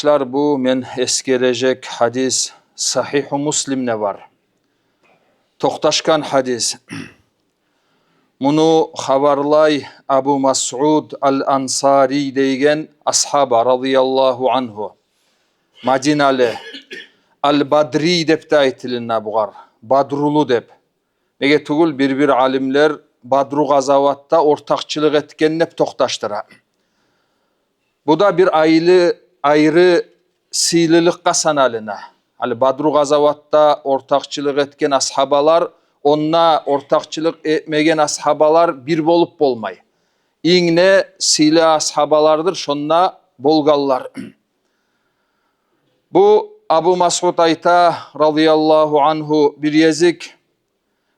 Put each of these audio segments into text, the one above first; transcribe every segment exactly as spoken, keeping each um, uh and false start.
Къардашлар, бу мен эсгережек гьадис Сагьигьу Муслимде бар. Токъташгъан гьадис. Муну хабарлай Абу Масъуд ал-Ансари деген асгьаба, радияллагьу ангьу. Мадиналы, ал-Бадри деп де айтылына бугъар, Бадрулу деп. Неге тюгюл, бир-бир алимлер Бадру къазаватда ортакъчылыкъ этген деп токъташдыра. Бу да бир айры, айры сыйлылыкъгъа саналына. Гьали Бадру къазаватда ортакъчылыкъ этген асгьабалар, онда ортакъчылыкъ этмеген асгьабалар бир болуп болмай. Инг де сыйлы асгьабалардыр шонда болгъанлар. Бу Абу Масъуд айта, радияллагьу ангьу: бир гезик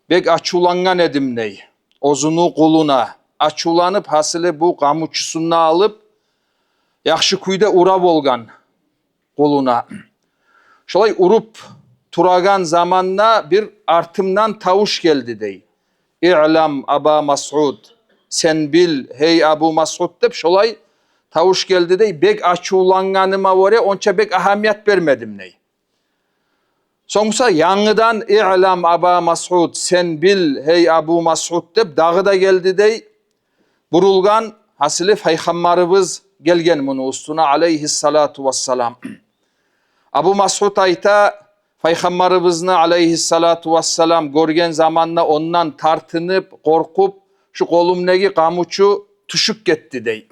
бек ачувлангъан эдим, дей, оьзюню къулуна. Ачувланып, гьасили, бу къамучусун да алып, яхшы кюйде ура болгъан къулуна. Шолай уруп турагъан заманда бир артымдан тавуш гелди, дей. «Иълам, Аба Масъуд, сен бил, гьей Абу Масъуд», — деп шолай тавуш гелди, дей. Бек ачувлангъаныма гёре, онча бек агьамият бермедим, дей. Сонг буса янгыдан: «Иълам, Аба Масъуд, сен бил, гьей Абу Масъуд», — деп дагъы да гелди, дей. Бурулгъан, гьасили, Пайхаммарыбыз гелген муну уьстюне, алайгьиссалату вассалам. Абу Масъуд айта: Пайхаммарыбызны, алайгьиссалату вассалам, гёрген заманда ондан тартынып, къоркъуп, шу къолумдагъы къамучу тюшюп гетди, дей.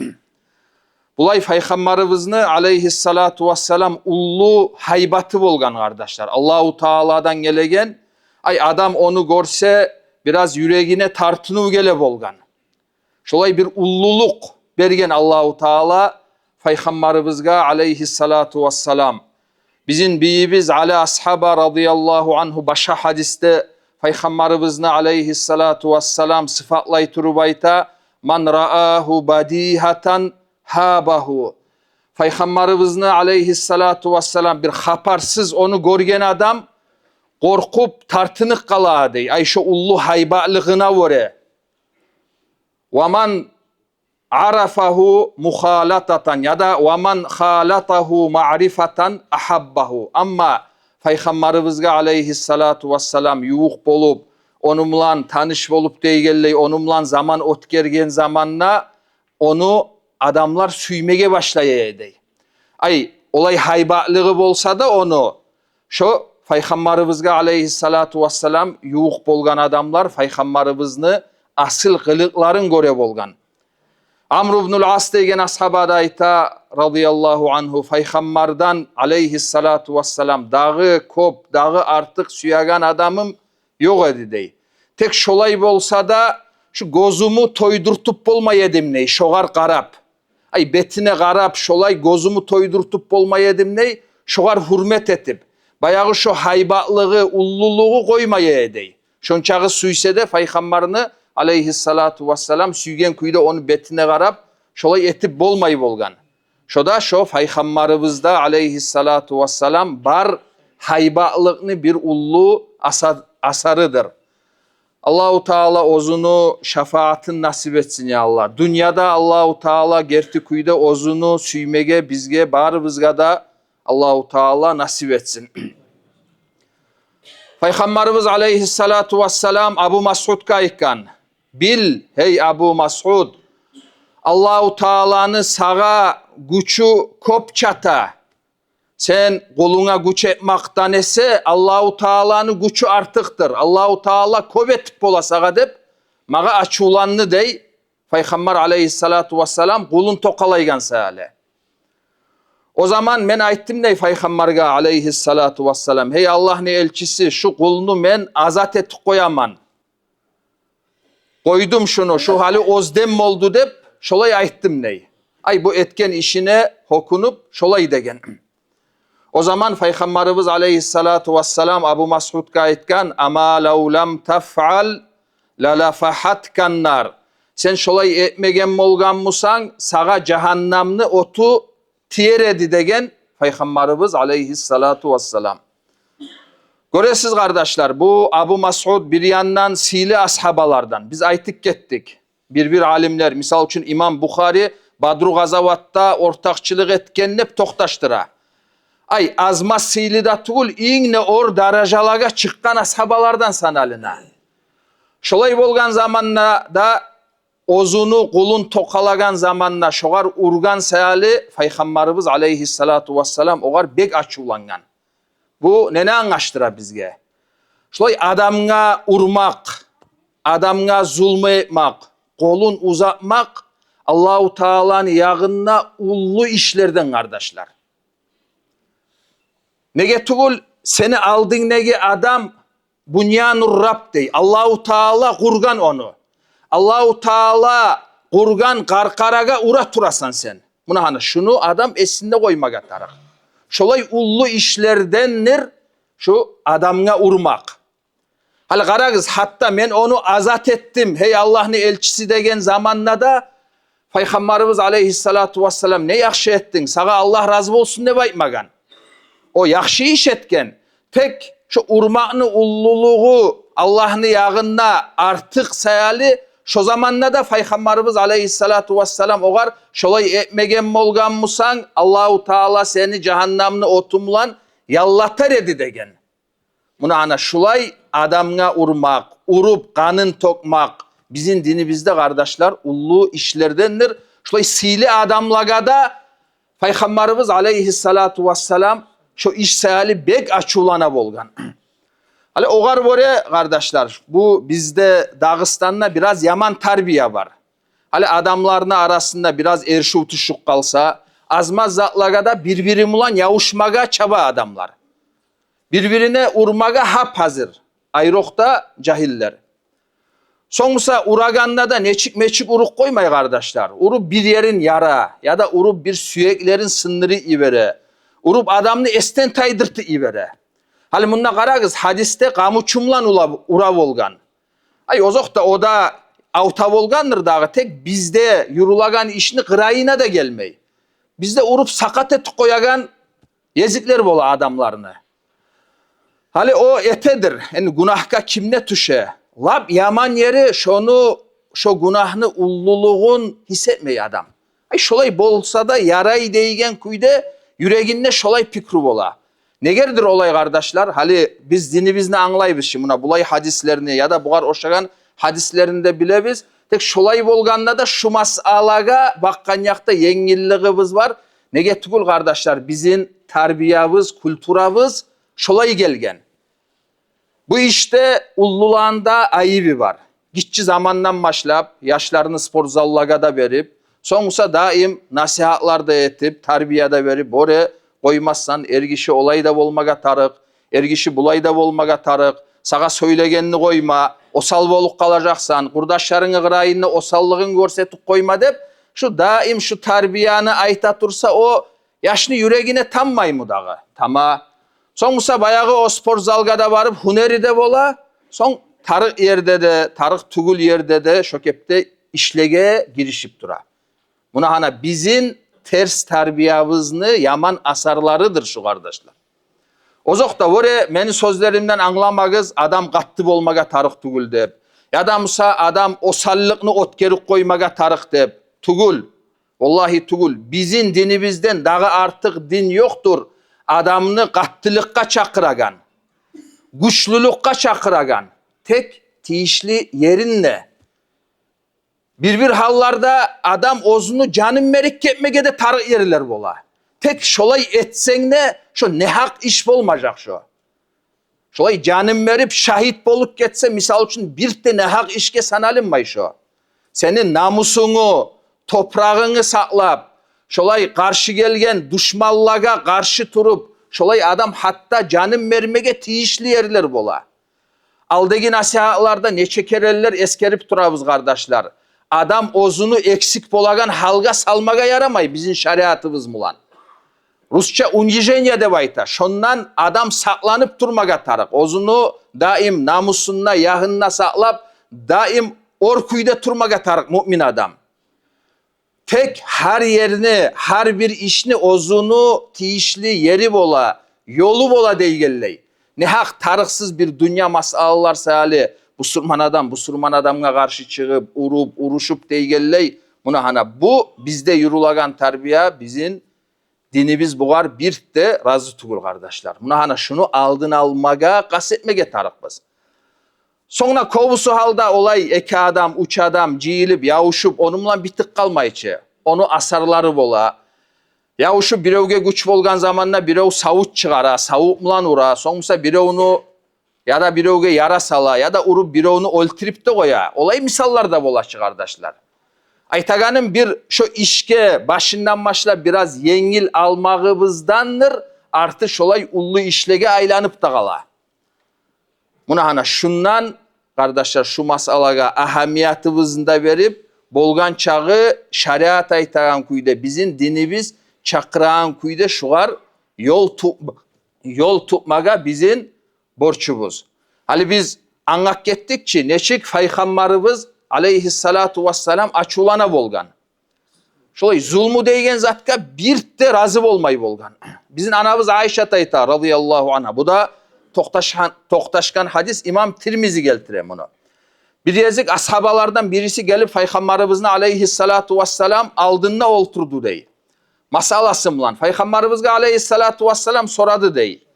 Булай Пайхаммарыбызны, алайгьиссалату вассалам, уллу гьайбаты болгъан, къардашлар. Аллагьу Тааладан гелеген, ай, адам ону гёрсе, бираз юрегине тартынув геле болгъан. Шолай бир уллулукъ берген Аллагьу Таала Пайхаммарыбызгъа, алайгьиссалату вассалам. Бизин бийибиз Али асгьаба, радияллагьу ангьу, башгъа гьадисде Пайхаммарыбызны, алайгьиссалату вассалам, сыпатлай туруп айта: «Ман раагьу бадигьатан гьабагьу». Пайхаммарыбызны, алайгьиссалату вассалам, бир хабарсыз ону гёрген адам къоркъуп, тартынып къала, дей. Ай, шо уллу гьайбатлыгъына гёре. «Ва ман арафагьу мухалататан», яда «ва ман халатагьу маърифатан агьаббагьу». Амма Пайхаммарыбызгъа, алайгьиссалату вассалам, ювукъ болуп, ону булан таныш болуп дегенлей, ону булан заман оьтгерген заманда ону адамлар сюймеге башлай эди, дей. Ай, олай гьайбатлыгъы болса да ону, шо Пайхаммарыбызгъа, алайгьиссалату вассалам, ювукъ болгъан адамлар Пайхаммарыбызны асыл къылыкъларын гёре болгъан. Амр ибнул Ас деген асгьаба да айта, радияллагьу ангьу: Пайхаммардан, алайгьиссалату вассалам, дагъы кёп, дагъы артыкъ сюеген адамым ёкъ эди, дей. Тек шолай болса да, шу гёзюмню тойдуртуп болмай эдим, дей, шогъар къарап. Ай, бетине къарап, шолай гёзюмню тойдуртуп болмай эдим, дей, шогъар гьюрмет этип. Баягъы шо гьайбатлыгъы, уллулугъу къоймай эди, дей. Шончакъы сюйсе де Пайхаммарны, алайгьиссалату вассалам, сюйген кюйде ону бетине къарап, шолай этип болмай болгъан. Шо да шо Пайхаммарыбызда, алайгьиссалату вассалам, бар гьайбатлыкъны бир уллу аса-, асарыдыр. Аллагьу Таала оьзюню шафаатын насип этсин, я Аллагь. Дюньяда Аллагьу Таала герти кюйде оьзюню сюймеге бизге, барыбызгъа да Аллагьу Таала насип этсин. Пайхаммарыбыз, алайгьиссалату вассалам, Абу Масъудгъа айтгъан: «Бил, гьей Абу Масъуд, Аллагьу Тааланы сагъа гючю кёп чата. Сен къулунга гюч этмекден эсе Аллагьу Тааланы гючю артыкъдыр. Аллагьу Таала кёп этип бола сагъа», — деп, магъа ачувланды, дей, Пайхаммар, алайгьиссалату вассалам, къулун токъалайгъан саялы. О заман мен айтдым, дей, Пайхаммаргъа, алайгьиссалату вассалам: «Гьей Аллагьны элчиси, шу къулну мен азат этип къояман. Къойдум шуну, шу гьали оьзден болду», — деп, шолай айтдым, дей. Ай, бу этген ишине гьёкюнюп, шолай деген. О заман Пайхаммарыбыз, алайгьиссалату вассалам, Абу Масъудгъа айтгъан: «Ама лав лам тафъал лалафагьаткан нар». Сен шолай этмеген болгъан бусанг, сагъа жагьаннамны оту тиер эди, деген Пайхаммарыбыз, алайгьиссалату вассалам. Гёресиз, къардашлар, бу Абу Масъуд бир яндан сыйлы асгьабалардан. Биз айтып гетдик. Бир-бир алимлер, мисал учун, имам Бухари Бадру къазаватда ортакъчылыкъ этген деп токъташдыра. Ай, аз-маз сыйлы да тюгюл, инг де оьр даражалагъа чыкъгъан асгьабалардан саналына. Шолай болгъан заманда да оьзюню къулун токъалагъан заманда шогъар ургъан саялы Пайхаммарыбыз алейгьиссалату вассалам огъар бек ачувлангъан. Бу нени англашдыра бизге? Шолай адамгъа урмакъ, адамгъа зулму этмакъ, къолун узатмакъ Аллагьу Тааланы ягъында уллу ишлерден, къардашлар. Неге тюгюл, сени алдынгдагъы адам буньянур Рабб дей. Аллагьу Таала къургъан ону. Аллагьу Таала къургъан къаркъарагъа ура турасан сен. Муна гьана, шуну адам эсинде къоймагъа тарыкъ. Шолай уллу ишлердендир шу адамгъа урмакъ. Гьали къарагъыз, гьатта «мен ону азат этдим, гьей Аллагьны элчиси» деген заманда да Пайхаммарыбыз алейгьиссалату вассалам: «Не яхшы этдинг, сагъа Аллагь рази болсун», — деп айтмагъан. О яхшы иш этген. Тек шо урмакъны уллулугъу Аллагьны ягъында артыкъ саялы, шо заманда да Пайхаммарыбыз алейгьиссалату вассалам огъар: «Шолай этмеген болгъан бусанг, Аллагьу Таала сени жагьаннамны оту булан яллатар эди», — деген. Муна гьана шулай адамгъа урмакъ, уруп къанын тёкмек бизин динибизде, къардашлар, уллу ишлердендир. Шулай сыйлы адамлагъа да Пайхаммарыбыз алейгьиссалату вассалам шо иш саялы бек ачувлана болгъан. Гьали огъар гёре, къардашлар, бу бизде Дагъыстанда бираз яман тарбия бар. Гьали адамланы арасында бираз эршив тюшюп къалса, аз-маз затлагъа да бир-бири булан ябушмагъа чаба адамлар. Бир-бирине урмагъа гьап-гьазир, айрокъда жагьиллер. Сонг буса урагъанда да нечик-мечик уруп къоймай, къардашлар. Уруп бир ерин яра, яда уруп бир сюеклерин сындырып йибере. Уруп адамны эсден тайдыртып йибере. Гьали мунда къарагъыз, гьадисде къамучу булан ула-, ура болгъан. Ай, озокъда, о да авта болгъандыр дагъы, тек бизде юрюлеген ишни къырыйына да гелмей. Бизде уруп сакъат этип къоягъан гезиклер бола адамланы. Гьали о этедир, энни гюнагьгъа ким де тюше. Лап яман ери, шону, шо гюнагьны уллулугъун гьис этмей адам. Ай, шолай болса да ярай дейген кюйде юрегинде шолай пикру бола. Негердир олай, къардашлар? Гьали биз динибизни англайбыз чы, муна булай гьадислени яда бугъар ошагъан гьадислени де билебиз. Тек шолай болгъанда да шу масъалагъа бакъгъан якъда енгиллигибиз бар. Неге тюгюл, къардашлар, бизин тарбиябыз, культурабыз шолай гелген. Бу ишде уллуланы да айыбы бар. Гиччи замандан башлап яшланы спортзаллагъа да берип, сонг буса даим насигьатлар да этип, тарбия да берип: «Оре, къоймассан, эргиши олай да болмагъа тарыкъ, эргиши булай да болмагъа тарыкъ, сагъа сёйлегенни къойма, осал болуп къалажакъсан, къурдашларынгны къырыйында осаллыгъын гёрсетип къойма», — деп, шу даим шу тарбияны айта турса, о яшны юрегине таммаймы дагъы? Тама. Сонг буса баягъы о спортзалгъа да барып, гьюнери де бола. Сонг тарыкъ ерде де, тарыкъ тюгюл ерде де шо кепде ишлеге гиришип тура. Муна гьана бизин терс тарбиябызны яман асарларыдыр шу, къардашлар. Озокъда, оре, мени сёзлеримден англамагъыз, адам къатты болмагъа тарыкъ тюгюл деп, яда буса адам осаллыкъны оьтгерип къоймагъа тарыкъ деп. Тюгюл. Валлагьи тюгюл, бизин динибизден дагъы артыкъ дин ёкъдур адамны къаттылыкъгъа чакъырагъан, гючлюлюкге чакъырагъан. Тек тийишли еринде. Бир-бир гьалларда адам оьзюню жанын берип гетмеге де тарыкъ ерлер бола. Тек шолай этсенг де, шо негьакъ иш болмажакъ шо. Шолай жанын берип, шагьит болуп гетсе, мисал учун, бир де негьакъ ишге саналынмай шо. Сени намусунгну, топурагъынгны сакълап, шолай къаршы гелген душманлагъа къаршы туруп, шолай адам гьатта жанын бермеге тийишли ерлер бола. Алдагъы насигьатларда нече керенлер эсгерип турабыз, къардашлар. Адам оьзюню эксик болагъан гьалгъа салмагъа ярамай бизин шариатыбыз булан. Русча унижение деп айта. Шондан адам сакъланып турмагъа тарыкъ. Оьзюню даим намусун да, ягьын да сакълап, даим оьр кюйде турмагъа тарыкъ муъмин адам. Тек гьар ерни, гьар бир ишни оьзюню тийишли ери бола, ёлу бола дейгенлей. Негьакъ тарыкъсыз бир дюнья масъалалар саялы бусурман адам бусурман адамгъа къаршы чыгъып, уруп, урушуп дейгенлей. Муна гьана бу бизде юрюлеген тарбия бизин динибиз бугъар бирт де рази тюгюл, къардашлар. Муна гьана шуну алдын алмагъа къаст этмеге тарыкъбыз. Сонг да кёбюсю гьалда олай эки адам, уьч адам жыйылып, ябушуп, ону булан битип къалмайчы, ону асарлары бола. Ябушуп, биревге гюч болгъан заманда бирев савут чыгъара, савут булан ура, сонг буса биревню, яда биревге яра сала, яда уруп биревню оьлтюрюп де къоя. Олай мисаллар да болачы, къардашлар. Айтагъаным, бир шо ишге башындан башлап бираз енгил алмагъыбыздандыр арты шолай уллу ишлеге айланып да къала. Муна гьана шундан, къардашлар, шу масъалагъа агьамиятыбызны да берип, болгъан чагъы шариат айтагъан кюйде, бизин динибиз чакъырагъан кюйде шугъар ёл ту-, ёл тутмагъа бизин борчубуз. Гьали биз англап гетдик чи, нечик Пайхаммарыбыз алейгьиссалату вассалам ачувлана болгъан. Шолай зулму деген затгъа бирт де рази болмай болгъан. Бизин анабыз Айшат айта, радияллагьу ангьа. Бу да токъташгъан, токъташгъан гьадис, имам Тирмизи гелтире муну. Бир гезик асгьабалардан бириси гелип Пайхаммарыбызны алейгьиссалату вассалам алдында олтурду дей. Масъаласы булан Пайхаммарыбызгъа алейгьиссалату вассалам сорады дей.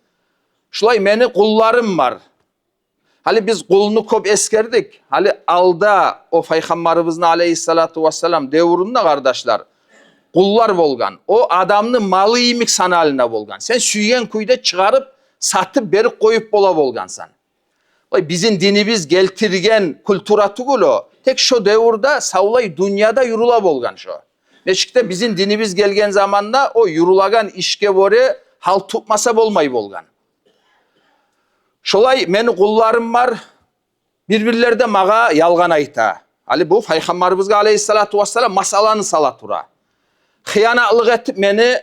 Шулай мени къулларым бар. Гьали биз къулну кёп эсгердик. Гьали алда о Пайхаммарыбызны алейгьиссалату вассалам девюрюнде, къардашлар, къуллар болгъан. О адамны малы йимик саналына болгъан. Сен сюйген кюйде чыгъарып, сатып, берип къоюп бола болгъансан. Ой, бизин динибиз гелтирген культура тюгюл о. Тек шо девюрде савлай дюньяда юрюле болгъан шо. Нечик де бизин динибиз гелген заманда о юрюлеген ишге гёре гьал тутмаса болмай болгъан. Шолай мени къулларым бар, бир-бирлер де магъа ялгъан айта. Гьали бу Пайхаммарыбызгъа алейгьиссалату вассалам масъаланы сала тура. Хыянатлыкъ этип мени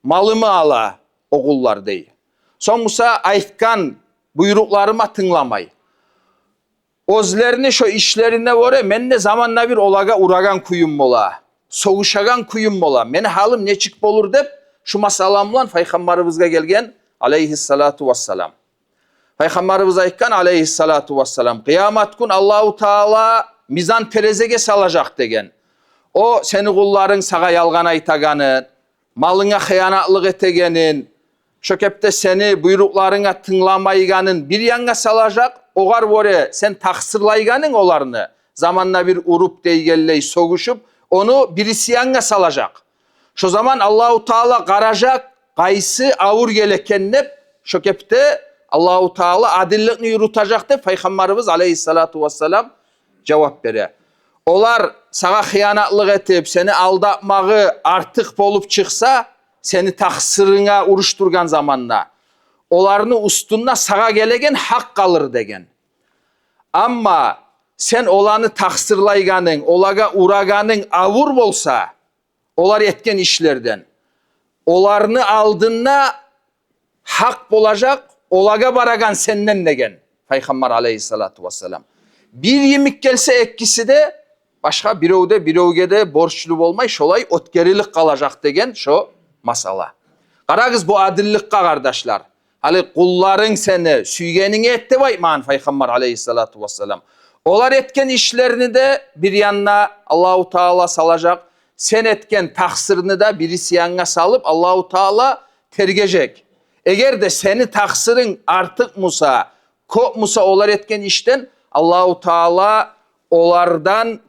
малымы ала о къуллар дей. Сонг буса айтгъан буйрукъларыма тынгламай. Оьзлерини шо ишлерине гёре мен де заманда бир олагъа урагъан кююм бола, согъушагъан кююм бола. Мени гьалым нечик болур деп, шу масъала булан Пайхаммарыбызгъа гелген алейгьиссалату вассалам. Пайхаммарыбыз айтгъан алейгьиссалату вассалам: «Къыямат гюн Аллагьу Таала мизан терезеге салажакъ, — деген. — О сени къулларынг сагъа ялгъан айтагъанын, малынга хыянатлыкъ этегенин, шо кепде сени буйрукъларынга тынгламайгъанын бир янгъа салажакъ, огъар гёре сен такъсырлайгъанынг оланы, заманда бир уруп дегенлей согъушуп, ону бириси янгъа салажакъ. Шо заман Аллагьу Таала къаражакъ, къайсы авур геле экен деп, шо кепде Аллагьу Таала адилликни юрютежек», — деп Пайхаммарыбыз алейгьиссалату вассалам жавап бере. Олар сагъа хыянатлыкъ этип, сени алдатмагъы артыкъ болуп чыкъса, сени такъсырынга урушдургъан заманда, оланы уьстюнде сагъа гелеген гьакъ къалыр, — деген. — Амма сен оланы такъсырлайгъанынг, олагъа урагъанынг авур болса, олар этген ишлерден, оланы алдында гьакъ болажакъ олагъа барагъан сенден, — деген Пайхаммар алейгьиссалату вассалам. — Бир йимик гелсе экиси де, башгъа бирев де биревге де борчлу болмай, шолай оьтгерилип къалажакъ, — деген шо масъала. Къарагъыз бу адилликге, къардашлар. Гьали къулларынг сени сюйгенинг эт деп айтмагъан Пайхаммар алейгьиссалату вассалам. Олар этген ишлерини де бир янына Аллагьу Таала салажакъ, сен этген такъсырны да бириси янгъа салып, Аллагьу Таала тергежек. Эгер де сени такъсырынг артыкъ буса, кёп буса олар этген ишден, Аллагьу Таала олардан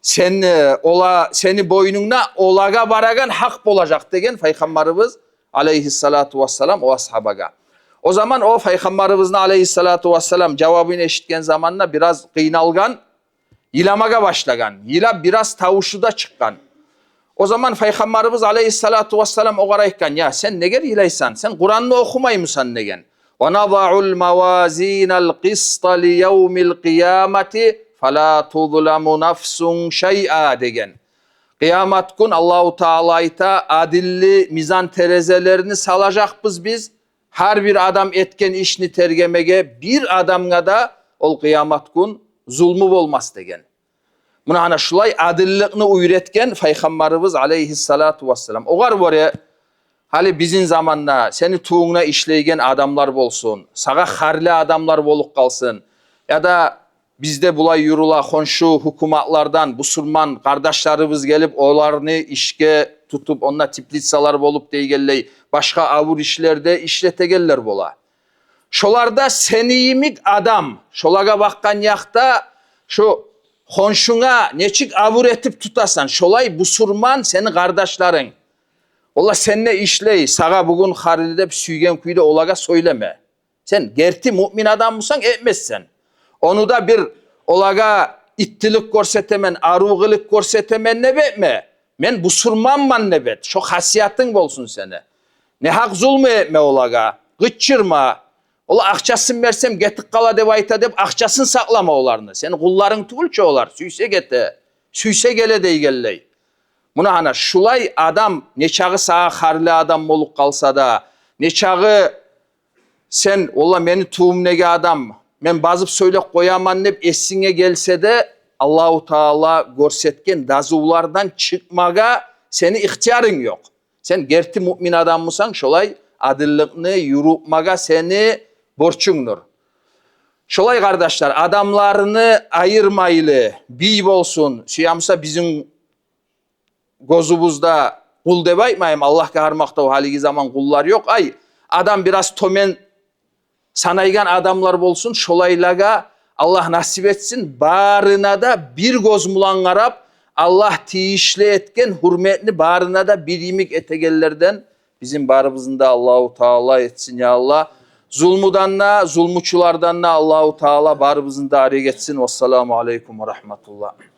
сен, э, ола-, сени бойнунгда олагъа барагъан гьакъ болажакъ, — деген Пайхаммарыбыз алейгьиссалату вассалам о асгьабагъа. О заман о Пайхаммарыбызны алейгьиссалату вассалам жавабын эшитген заманда бираз къыйналгъан, йыламагъа башлагъан. Йылап бираз тавушу да чыкъгъан. О заман Пайхаммарыбыз алейгьиссалату вассалам огъар айтгъан: «Я, сен неге йылайсан? Сен Къуранны охумаймысан?» — деген. «Ва надагьул мавазинал къиста ли явмил къиямати фала тузламу нафсун шайъа», — деген. Къыямат гюн Аллагьу Таала айта: «Адилли мизан терезелерин салажакъбыз биз. Гьар бир адам этген ишни тергемеге, бир адамгъа да ол къыямат гюн зулму болмас», — деген. Муна гьана шулай адилликни уьйретген Пайхаммарыбыз алейгьиссалату вассалам. Огъар гёре, гьали бизин заманда сени тувунгда ишлейген адамлар болсун, сагъа харли адамлар болуп къалсын, яда бизде булай юрюле, хоншу гьукуматлардан бусурман къардашларыбыз гелип, оланы ишге тутуп, онда теплицалар болуп дегенлей, башгъа авур ишлерде ишлетегенлер бола. Шолар да сени йимик адам, шолагъа бакъгъан якъда, шо хоншунга нечик авур этип тутасан, шолай бусурман сени къардашларынг. Олар сенде ишлей, сагъа бугюн харли деп сюйген кюйде олагъа сёйлеме. Сен герти муъмин адам бусанг, этмессен. Ону да бир олагъа иттилик гёрсетемен, арив къылыкъ гёрсетемен деп этме. Мен бусурманман деп эт. Шо хасиятынг болсун сени. Негьакъ зулму этме олагъа, къычырма. Олар акъчасын берсем гетип къала деп айта деп, акъчасын сакълама оланы. Сени къулларынг тюгюл чю олар. Сюйсе гете, сюйсе геле дегенлей. Муна гьана шулай адам, нечакъы сагъа харли адам болуп къалса да, нечакъы сен, валла, мени тюбюмдеги адам, мен базып сёйлеп къояман деп эсинге гелсе де, Аллагьу Таала гёрсетген дазулардан чыкъмагъа сени ихтиярынг ёкъ. Сен герти муъмин адам бусанг, шолай адилликни юрютмеге сени борчунгдур. Шолай, къардашлар, адамланы айырмайлы, бий болсун, сюйсе бизин гёзюбюзде къул деп айтмайым, Аллагьгъа гьар макътав, гьалиги заман къуллар ёкъ. Ай, адам бираз тёбен санайгъан адамлар болсун, шолайлагъа Аллагь насип этсин, барына да бир гёз булан къарап, Аллагь тийишли этген гьюрметни барына да бир йимик этегенлерден бизин барыбызны да Аллагьу Таала этсин, я Аллагь. Зулмудан да, зулмучулардан да Аллагьу Таала барыбызны да арек этсин. Вассаламу алейкум ва рагьматуллагь.